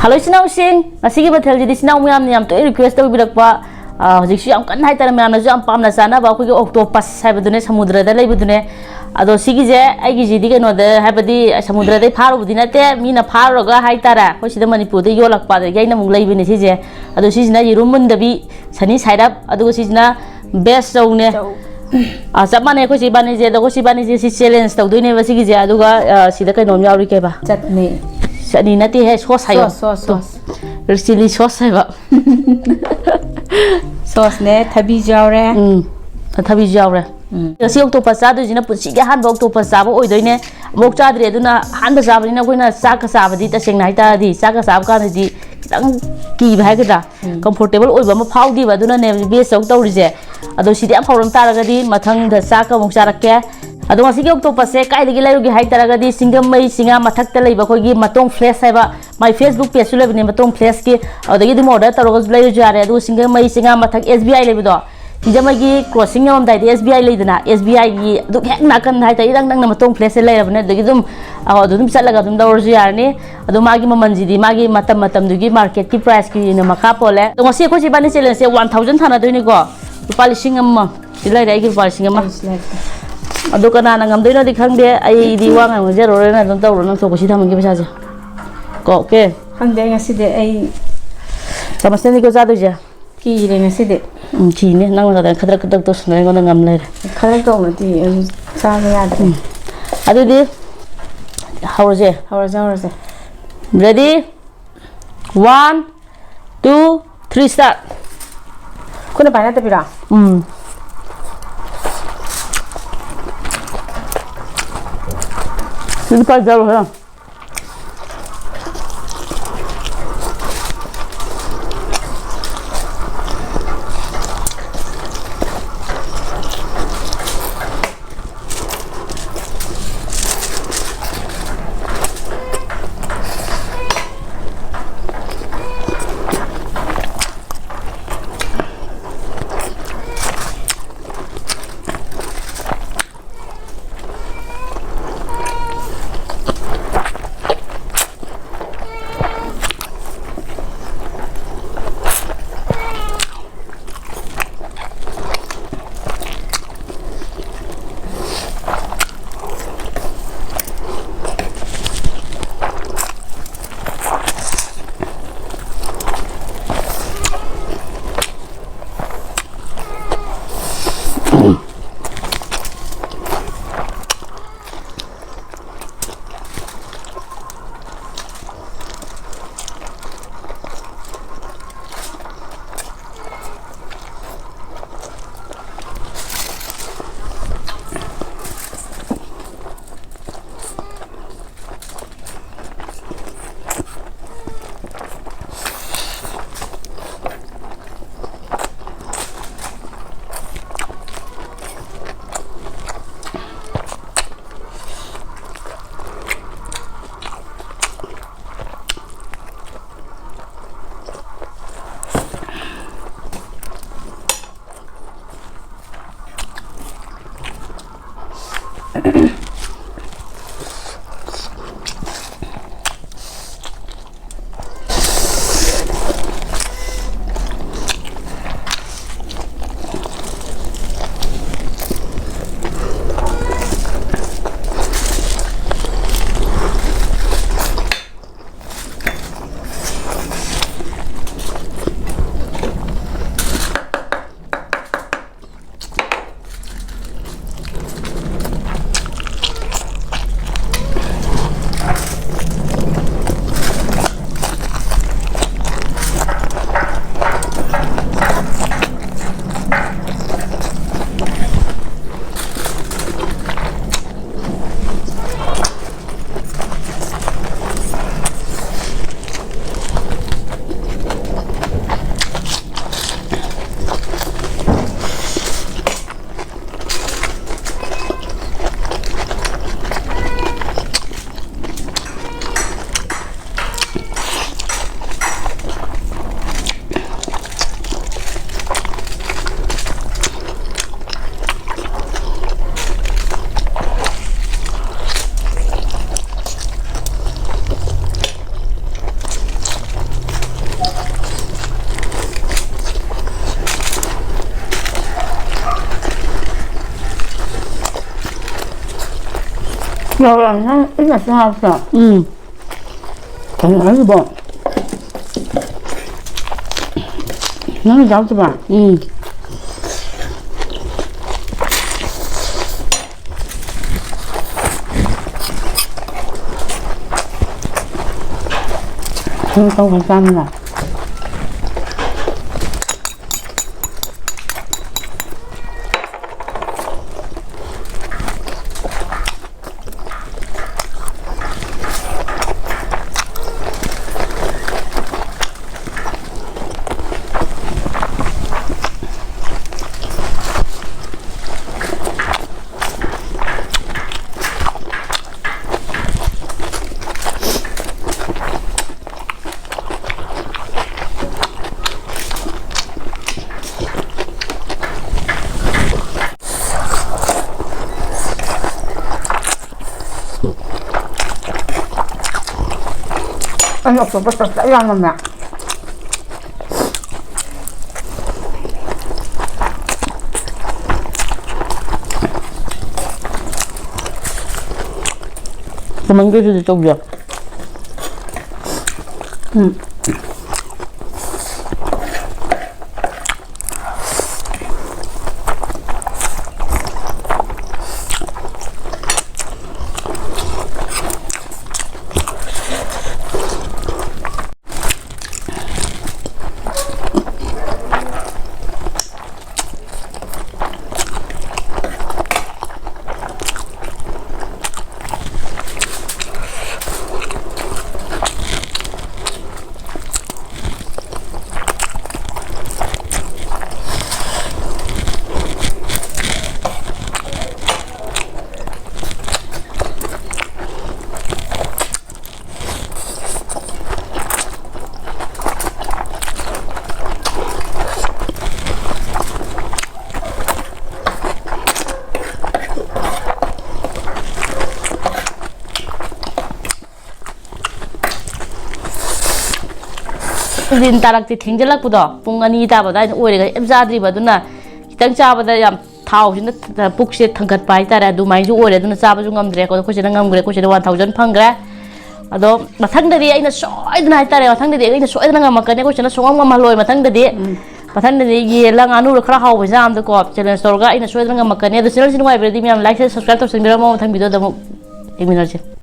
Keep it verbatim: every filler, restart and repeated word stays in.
Hello ꯏꯆꯤꯟ ꯏꯅꯥꯎꯁꯤꯡ, ꯉꯁꯤꯒꯤ ꯃꯊꯦꯜꯁꯤꯗꯤ ꯏꯆꯤꯟ ꯏꯅꯥꯎ ꯃꯌꯥꯝꯅ ꯌꯥꯝ ꯇꯣꯏꯅ request ꯇꯧꯕꯤꯔꯛꯄ, ꯑ, ꯍꯧꯖꯤꯛꯁꯨ ꯌꯥꯝ ꯀꯟꯅ ꯍꯥꯏꯇꯥꯔꯦ, ꯃꯌꯥꯝꯅꯁꯨ ꯌꯥꯝ ꯄꯥꯝꯅ ꯆꯥꯅꯕ ꯑꯩꯈꯣꯏꯒꯤ octopus ꯍꯥꯏꯕꯗꯨꯅꯦ, ꯁꯃꯨꯗ꯭ꯔꯗ ꯂꯩꯕꯗꯨꯅꯦ꯫ ꯑꯗꯣ ꯁꯤꯒꯤꯁꯦ ꯑꯩꯒꯤꯁꯤꯗꯤ ꯀꯩꯅꯣꯗ, ꯍꯥꯏꯕꯗꯤ ꯁꯃꯨꯗ꯭ꯔꯗꯩ ꯐꯥꯔꯨꯕꯗꯤ ꯅꯠꯇꯦ, ꯃꯤꯅ ꯐꯥꯔꯨꯔꯒ ꯍꯥꯏꯇꯥꯔꯦ, ꯑꯩꯈꯣꯏ ꯁꯤꯗ ꯃꯅꯤꯄꯨꯔꯗ ꯌꯣꯜꯂꯛꯄ, ꯑꯗꯒꯤ ꯑꯩꯅ ꯑꯃꯨꯛ ꯂꯩꯕꯅꯦ ꯁꯤꯁꯦ꯫ ꯑꯗꯣ ꯁꯤꯁꯤꯅ ꯌꯦꯔꯨꯝ ꯃꯨꯟꯗꯕꯤ, sunny side up, ꯑꯗꯨꯒ ꯁꯤꯁꯤꯅ best ꯆꯧꯅꯦ꯫ ꯆꯧ꯫ ꯑꯥ, ꯆꯞ ꯃꯥꯟꯅꯩ ꯑꯩꯈꯣꯏ ꯆꯦ ꯏꯕꯥꯅꯤꯁꯦ꯫ ꯑꯗꯣ ꯑꯩꯈꯣꯏ ꯆꯦ ꯏꯕꯥꯅꯤꯁꯦ ꯁꯤ challenge ꯇꯧꯗꯣꯏꯅꯦꯕ ꯁꯤꯒꯤꯁꯦ꯫ ꯑꯗꯨꯒ, ꯑꯥ, ꯁꯤꯗ ꯀꯩꯅꯣꯝ ꯌꯥꯎꯔꯤ, ꯀꯩꯕ? ꯆꯠꯅꯤ꯫ ꯆꯠꯅꯤ ꯅꯠꯇꯦꯍꯦ, sauce ꯍꯥꯏꯌꯣ꯫ Sauce, sauce, sauce꯫ Chilli sauce ꯍꯥꯏꯕ꯫ Sauceꯅꯦ, ꯊꯕꯤꯁꯨ ꯌꯥꯎꯔꯦ꯫ ꯎꯝ, ꯊꯕꯤꯁꯨ ꯌꯥꯎꯔꯦ꯫ ꯎꯝ꯫ ꯉꯁꯤ octopus ꯆꯥꯗꯣꯏꯁꯤꯅ ꯄꯨꯟꯁꯤꯒꯤ ꯑꯍꯥꯟꯕ octopus ꯆꯥꯕ ꯑꯣꯏꯗꯣꯏꯅꯦ꯫ ꯑꯃꯨꯛ ꯆꯥꯗ꯭ꯔꯤ, ꯑꯗꯨꯅ ꯑꯍꯥꯟꯕ ꯆꯥꯕꯅꯤꯅ ꯑꯩꯈꯣꯏꯅ ꯆꯥꯛꯀ ꯆꯥꯕꯗꯤ, ꯇꯁꯦꯡꯅ ꯍꯥꯏꯇꯥꯔꯗꯤ, ꯆꯥꯛꯀ ꯆꯥꯕ ꯀꯥꯟꯗꯗꯤ ꯈꯤꯇꯪ ꯀꯤꯕ ꯍꯥꯏꯒꯗ꯭ꯔꯥ, ꯎꯝ꯫ Comfortable ꯑꯣꯏꯕ ꯑꯃ ꯐꯥꯎꯗꯦꯕ꯫ ꯑꯗꯨꯅꯅꯦ best ꯆꯧ ꯇꯧꯔꯤꯁꯦ꯫ ꯑꯗꯣ ꯁꯤꯗꯤ ꯌꯥꯝ ꯍꯧꯔꯝ ꯇꯥꯔꯒꯗꯤ ꯃꯊꯪꯗ ꯆꯥꯛꯀ ꯑꯃꯨꯛ ꯆꯥꯔꯛꯀꯦ꯫ ꯑꯗꯣ ꯉꯁꯤꯒꯤ octopusꯁꯦ ꯀꯥꯏꯗꯒꯤ ꯂꯩꯔꯨꯒꯦ ꯍꯥꯏ ꯇꯥꯔꯒꯗꯤ, ꯁꯤꯡꯖꯃꯩ ꯆꯤꯡꯉꯥ ꯃꯊꯛꯇ ꯂꯩꯕ ꯑꯩꯈꯣꯏꯒꯤ ꯃꯇꯣꯡ Fresh ꯍꯥꯏꯕ my Facebook pageꯁꯨ ꯂꯩꯕꯅꯦ, ꯃꯇꯣꯡ Freshꯀꯤ꯫ ꯑꯗꯨꯗꯒꯤ ꯑꯗꯨꯝ order ꯇꯧꯔꯒꯁꯨ ꯂꯩꯔꯁꯨ ꯌꯥꯔꯦ꯫ ꯑꯗꯨꯒ ꯁꯤꯡꯖꯃꯩ ꯆꯤꯡꯉꯥ ꯃꯊꯛ S B I ꯂꯩꯕꯗꯣ, ꯁꯤꯡꯖꯃꯩꯒꯤ crossing ꯌꯧꯔꯝꯗꯥꯏꯗ S B I ꯂꯩꯗꯅ, S B Iꯒꯤ ꯑꯗꯨ ꯍꯦꯛ ꯅꯥꯀꯟꯗ ꯍꯥꯏꯇꯥꯔꯦ, ꯏꯔꯪ ꯅꯪꯅ ꯃꯇꯣꯡ Freshꯁꯦ ꯂꯩꯔꯕꯅꯦ꯫ ꯑꯗꯨꯗꯒꯤ ꯑꯗꯨꯝ, ꯑ, ꯑꯗꯨ ꯑꯗꯨꯝ ꯆꯠꯂꯒ ꯑꯗꯨꯝ ꯂꯧꯔꯁꯨ ꯌꯥꯔꯅꯤ꯫ ꯑꯗꯣ ꯃꯥꯒꯤ ꯃꯃꯜꯁꯤꯗꯤ ꯃꯥꯒꯤ ꯃꯇꯝ ꯃꯇꯝꯗꯨꯒꯤ marketꯀꯤ priceꯀꯤ ꯑꯣꯏꯅ ꯃꯈꯥ ꯄꯣꯜꯂꯦ꯫ ꯑꯗꯣ ꯉꯁꯤ ꯑꯩꯈꯣꯏ ꯆꯦ ꯏꯕꯥꯅꯤ challengeꯁꯦ one thousand ꯊꯥꯅꯗꯣꯏꯅꯤꯀꯣ꯫ ꯂꯨꯄꯥ ꯂꯤꯁꯤꯡ ꯑꯃ꯫ ꯁꯤ ꯂꯩꯔꯦ ꯑꯩꯒꯤ ꯂꯨꯄꯥ ꯂꯤꯁꯤꯡ ꯑꯃ꯫ ꯑꯩꯁꯨ ꯂꯩꯔꯦ꯫ ꯑꯗꯣ ꯀꯅꯥꯅ ꯉꯝꯗꯣꯏꯅꯣꯗꯤ ꯈꯪꯗꯦ꯫ ꯑꯩꯗꯤ ꯋꯥ ꯉꯥꯡꯅꯖꯔꯔꯣꯏ, ꯅꯪ ꯑꯗꯨꯝ ꯇꯧꯔꯣ, ꯅꯪ ꯊꯣꯛꯄ ꯁꯤ ꯊꯝꯃꯒꯦ ꯄꯩꯁꯥꯁꯦ꯫ ꯀꯣ, okay? ꯈꯪꯗꯦ, ꯑꯩ ꯉꯁꯤꯗꯤ ꯑꯩ ꯆꯥꯃꯁꯇꯅꯤꯀꯣ ꯆꯥꯗꯣꯏꯁꯦ꯫ ꯀꯤꯔꯦ ꯉꯁꯤꯗꯤ꯫ ꯎꯝ, ꯀꯤꯅꯦ꯫ ꯅꯪꯅ ꯈꯗ꯭ꯔꯛ ꯈꯗ꯭ꯔꯛ ꯇꯧꯁꯟꯅꯔ ꯑꯩꯉꯣꯟꯗ ꯉꯝ ꯂꯩꯔꯦ꯫ ꯈꯗ꯭ꯔꯛ ꯇꯧꯕ ꯅꯠꯇꯦ, ꯑꯗꯨ ꯆꯥꯕ ꯌꯥꯗ꯭ꯔꯦ꯫ ꯎꯝ꯫ ꯑꯗꯨꯗꯤ ꯍꯧꯔꯁꯦ꯫ ꯍꯧꯔꯁꯦ, ꯍꯧꯔꯁꯦ꯫ Ready? One, two, three, start. ꯈꯨꯠꯅ ꯄꯥꯏ ꯅꯠꯇꯕꯤꯔꯣ? ꯎꯝ꯫ ꯑꯗꯨꯗꯤ ꯄꯥꯏꯖꯔꯣ, ꯍꯦ꯫ ꯌꯥꯎꯔꯛꯑꯦ, ꯅꯪ ꯏꯟꯅ ꯆꯥꯕꯁꯦ꯫ ꯎꯝ꯫ ꯀꯩꯅꯣ ꯍꯥꯏꯁꯤꯕꯣ? ꯅꯪꯅ ꯆꯥꯎꯗꯕ? ꯎꯝ꯫ ꯅꯪ ꯇꯧꯕ ꯆꯥꯃꯤꯟꯅ꯫ ꯑꯩ octopus ꯇꯧꯕ ꯌꯥꯝ ꯉꯝꯃꯦ꯫ ꯀꯃꯥꯏꯅ ꯇꯧꯁꯤꯗꯤ ꯇꯧꯁꯦ꯫ ꯎꯝ꯫ ꯅꯨꯡꯊꯤꯟ ꯇꯥꯔꯛꯇꯤ ꯊꯦꯡꯖꯤꯜꯂꯛꯄꯗꯣ, ꯄꯨꯡ ꯑꯅꯤ ꯇꯥꯕ ꯑꯗꯨꯋꯥꯏꯗ ꯑꯣꯏꯔꯦ, ꯀꯩꯝ ꯆꯥꯗ꯭ꯔꯤꯕ, ꯑꯗꯨꯅ ꯈꯤꯇꯪ ꯆꯥꯕꯗ ꯌꯥꯝ ꯊꯥꯎꯁꯤꯅ ꯄꯨꯛꯁꯦ ꯊꯥꯡꯒꯠꯄ ꯍꯥꯏꯇꯥꯔꯦ, ꯑꯗꯨꯃꯥꯏꯅꯁꯨ ꯑꯣꯏꯔꯦ꯫ ꯑꯗꯨꯅ ꯆꯥꯕꯁꯨ ꯉꯝꯗ꯭ꯔꯦ꯫ ꯑꯩꯈꯣꯏ ꯆꯦꯅ ꯉꯝꯈ꯭ꯔꯦ, ꯑꯩꯈꯣꯏ ꯆꯦꯅ one thousand ꯐꯪꯈ꯭ꯔꯦ꯫ ꯑꯗꯣ ꯃꯊꯪꯗꯗꯤ ꯑꯩꯅ ꯁꯣꯏꯗꯅ ꯍꯥꯏꯇꯥꯔꯦ, ꯃꯊꯪꯗꯗꯤ ꯑꯩꯅ ꯁꯣꯏꯗꯅ ꯉꯝꯃꯛꯀꯅꯤ꯫ ꯑꯩꯈꯣꯏ ꯆꯦꯅ ꯁꯨꯡꯉꯝ ꯉꯝꯍꯜꯂꯣꯏ ꯃꯊꯪꯗꯗꯤ꯫ ꯃꯊꯪꯗꯗꯤ ꯌꯦꯜꯂ ꯉꯥꯅꯨꯔ ꯈꯔ ꯍꯥꯎꯕ ꯏꯟꯖꯥꯡ ꯑꯃꯗꯀꯣ challenge ꯇꯧꯔꯒ ꯑꯩꯅ ꯁꯣꯏꯗꯅ ꯉꯝꯃꯛꯀꯅꯤ꯫ ꯑꯗꯣ channelꯁꯤ ꯅꯨꯡꯉꯥꯏꯕꯤꯔꯗꯤ ꯃꯌꯥꯝ like, share, subscribe ꯇꯧꯁꯟꯕꯤꯔꯝꯃꯣ꯫ ꯃꯊꯪ videoꯗ ꯑꯃꯨꯛ ꯌꯦꯡꯃꯤꯟꯅꯔꯁꯤ꯫